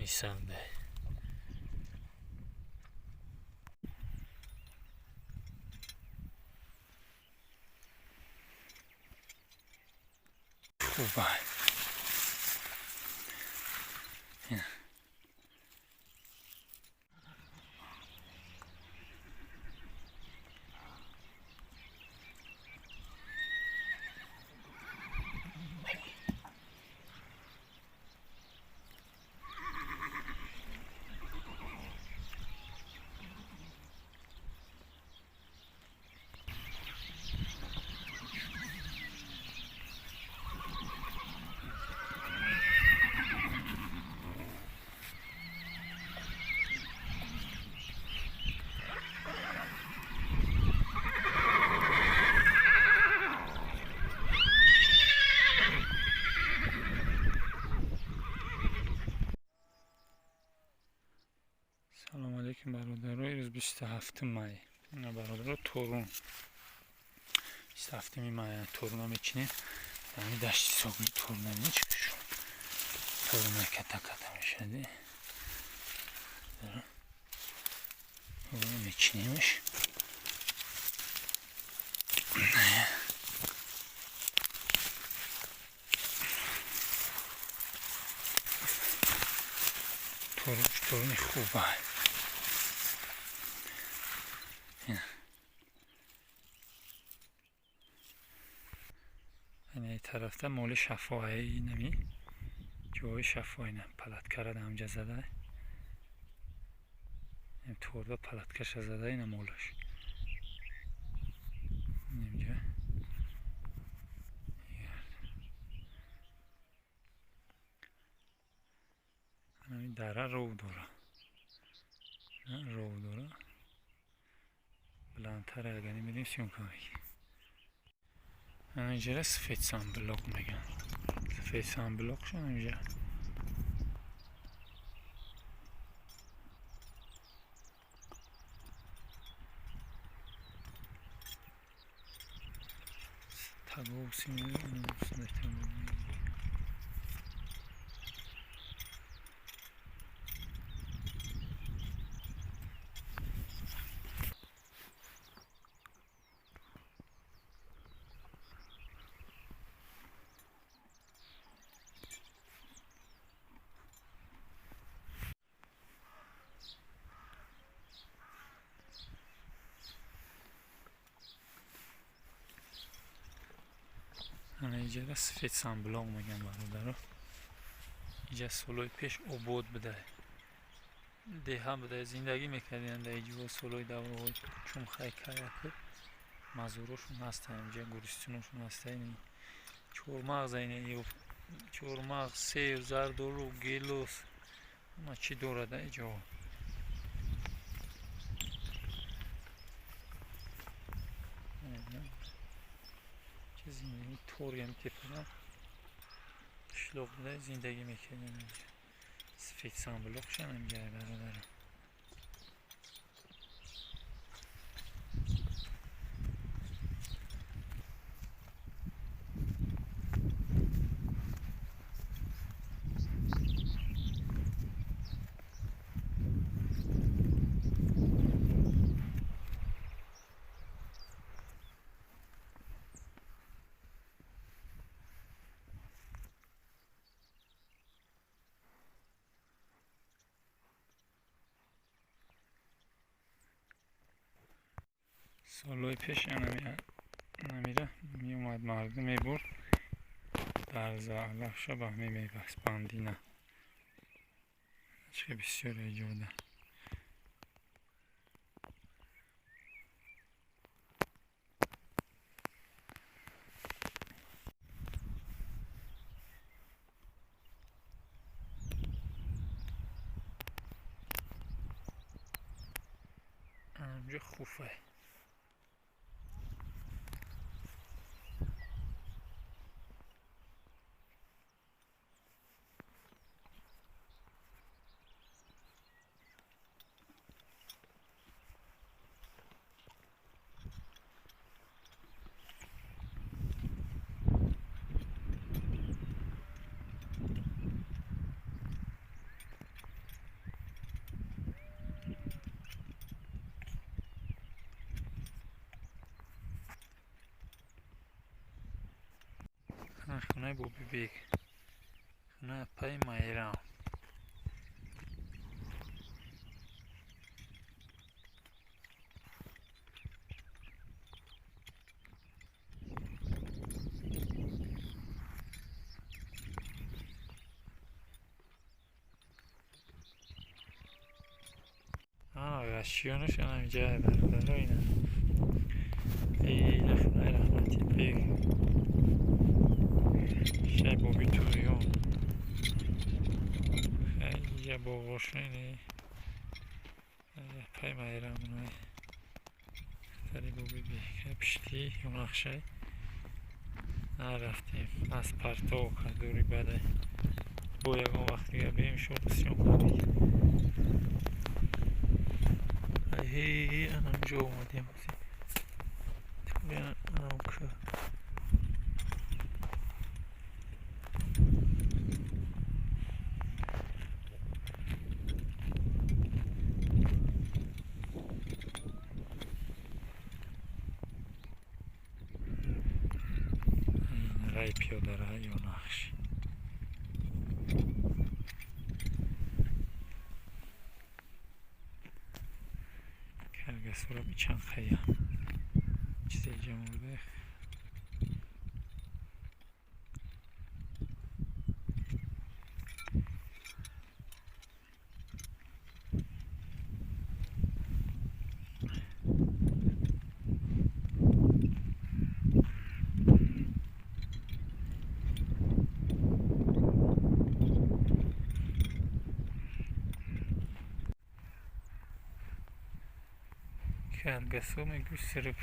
Савдай. Хубай. Салом алейкум, бародаро. Ирӯз 27 май, бародаро, торун 27 май торуна мечинем. Ами дашти соғи торуна мечкушум. Торуна ката ката мешади. Мечинемш. Торунш торуни хуба. Ин тарафта моли шафои, нами ҷои шафои, на палаткара ҳамҷа зада, торда палаткаша зада, ина молаш инҷа. Ҳамин дара ров дора, ров дора, баландтар агани медим, съёмка мекунем. Инҷара сафед самблоқ меган. Сафед самблоқ шон инҷа. Тагоси. Ана иҷара сафед самблоқ меган, бародаро. Иҷа солҳои пеш обод буда, деҳа буда, зиндагӣ мекардем дар иҷо. Солҳои давраҳои чумхайкаяк мазорошон ҳаста, инҷа гӯристоношон ҳаста. Чормағз, чормағз, сев, зардолу, гелос, ҳама чӣ дорад иҷо. Чӣ зиндагӣ торгам, тепада қишлоқ буда, зиндагӣ мекардем. Сафед самблоқшам инҷа, бародарам. Солҳои пеш намира меомад, мардум мебурд дар алафша, ба ҳаме мебаст бандина. Чӣ бисёр эҷода. Анҷо хуфе. Хонаи Бобибек, хонаи апаи Майрам. Ғашиёнаш ҳаминҷа бародаро, ина ина хонаи Раҳмати бег, шай Боби Туриён, инҷа боғошон, апаи Майрам, духтари Боби бег, пишти ёнақшай. Нарафтем аз партов дури бадай, бо ягон вақт дига бием, шоқ съёмка мекунем. Анамҷо омадем, анамка. Рай пиёдара ё нақш. Каргасурам чанд хая чизе ҷамурда. Каргасо мегӯ сирп.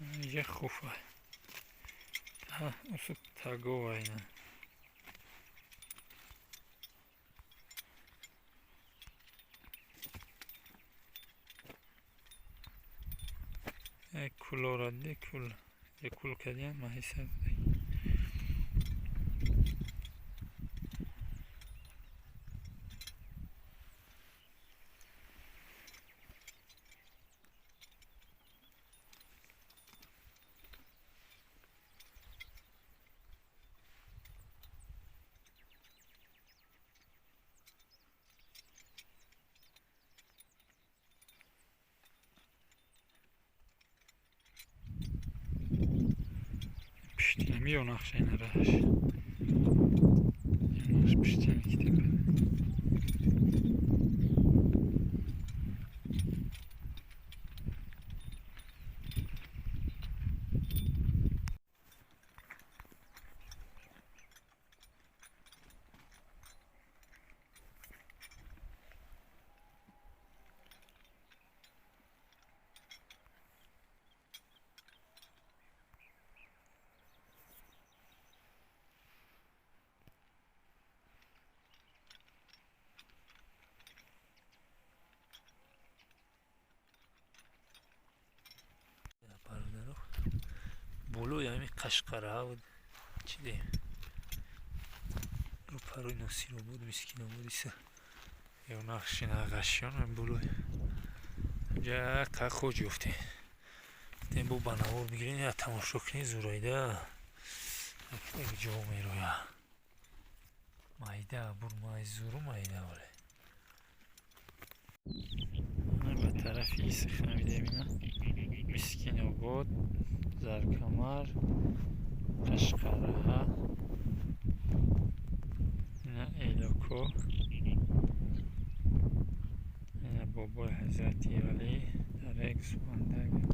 Инҷа хуфа. Усуп тагова ина. Кулора диде, кул кул кардиям маҳиса. Пуштинами ё нақша ина раҳаш. Нақш пуштинами китепа. Болои ҳами Қашқараҳа буд, чӣ дем, рӯпарои Носиробод, Мискинобод иса ё нақши нағашиён болои ҷа қахоҷ ёфтем. Гуфтем бо ба навор бигирем, я тамошо кунем. Зурайда ҷо мероя, майда бурмай зуру майда оле. Ба тарафи Исихна видем, ина Мискинобод, Заркамар, Қашқараҳа, ина Элоко, ина бобои Ҳазрати Алӣ, дарек Субҳандаг.